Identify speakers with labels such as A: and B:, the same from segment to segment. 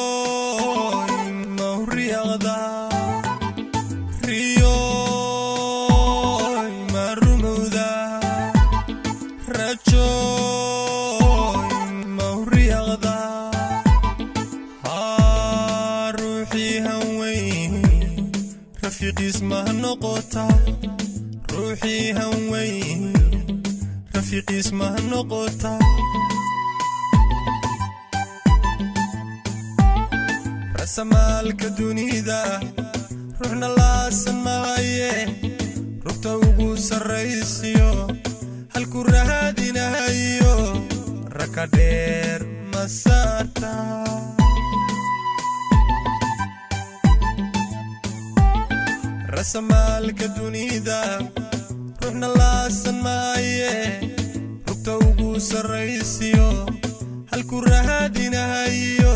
A: Rajoy ma u riyaaqdaa? Riyoy ma rumowdaa? Rajoy ma u riyaaqdaa? Haa, ruuxii hanweyn rafiiqiis ma noqota? Ruuxii hanweyn rafiiqiis ma noqota? Rasamaalka dunida ruuxna laasan maaye, rugta ugu sarraysiyo halku raadinayo raka dheer ma saarta? Rasamaalka dunida ruuxna laasan maaye, rugta ugu sarraysiyo halku raadinayo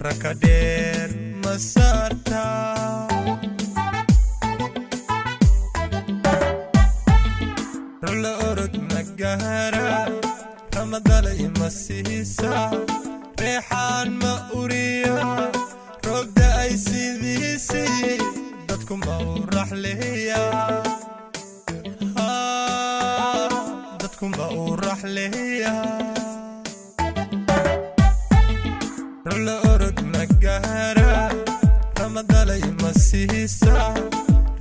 A: raka dheer ma saarta? Rulla orod ma gaara? Ramadalay ma siisa? Reexaan ma uriya? Roob da'ay sidiisii dadku ma u raxleeya? Dadku ma u raxleeya? Rulla orod ma gaara? Ramadalay ma siisa?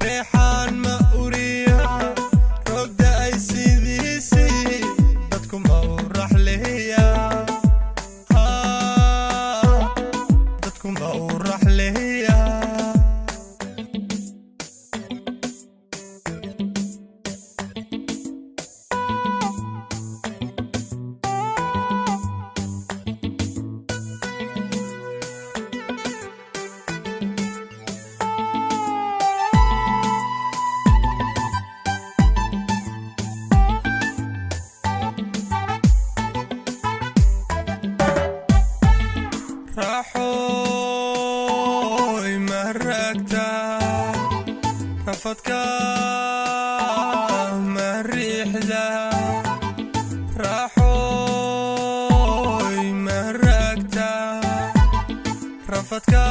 A: Reexaan ma uriya? Roob da'ay sidiisii dadku ma u raxleeya? Dadku ma u raxleeya? Raaxooy ma raagtaa? Rafadka ma riixdaa? Raaxooy ma raagtaa? Rafadka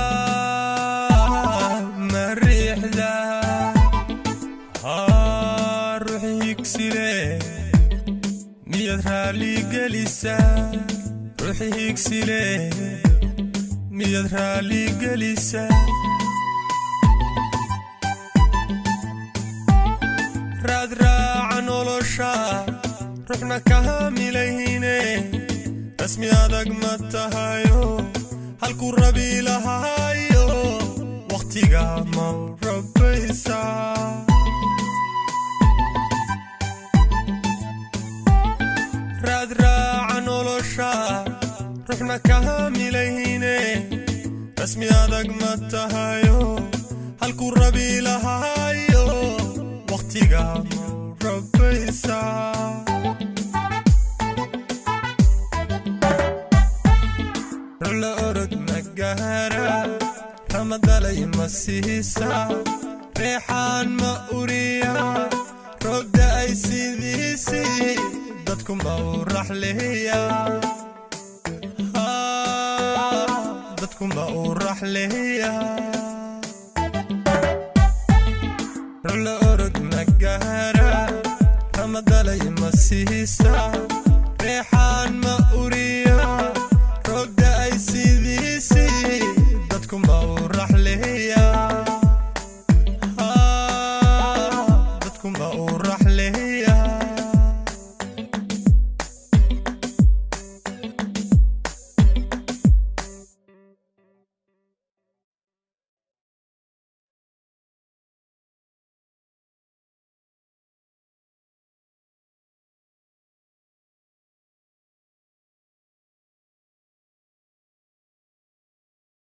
A: ma riixdaa? Haa, ruux higsile miyaad raalli gelisaa? Ruux higsile miyaad raalli gelisaa? Raad raaca nolosha ruuxna kaamilayne, rasmi adag ma tahayo halkuu rabi lahaayo wakhtiga ma rabaysaa? Raad raaca nolosha ruuxna kaamilayne, rasmi adag ma tahayo halkuu rabi lahaayo wakhtiga ma rabaysaa? Rulla orod ma gaara? Ramadalay ma siisa? Reexaan ma uriya? Roob da'ay sidiisii dadku ma u raxleeya? Dadku ma u raxleeya? Rulla orod ma gaara? Ramadalay ma siisa?